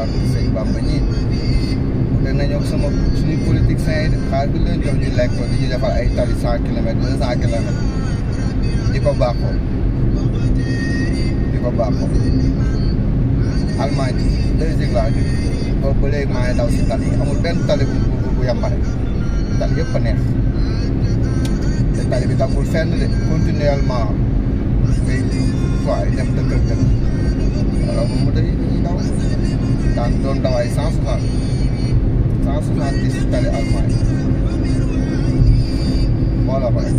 barke sëñ Bamba ñi te nañoo sama suñu politique sain yi xaar bi leen jox ñu lekk ko di ñu defal ay tali 100 kilomètres 200 kilomètres di ko baaxoo Allemagne Belgique laa jóg boobu ba léegi maa ngi daw si tali amul benn tali bu yambare tali yëpp a neex te tali bi tàggul fenn de continuellement ngay waaye dem dëkk ak dëkk alors moom mu day daw daan doon daw ay 170 tali Allemagne moo la ko rek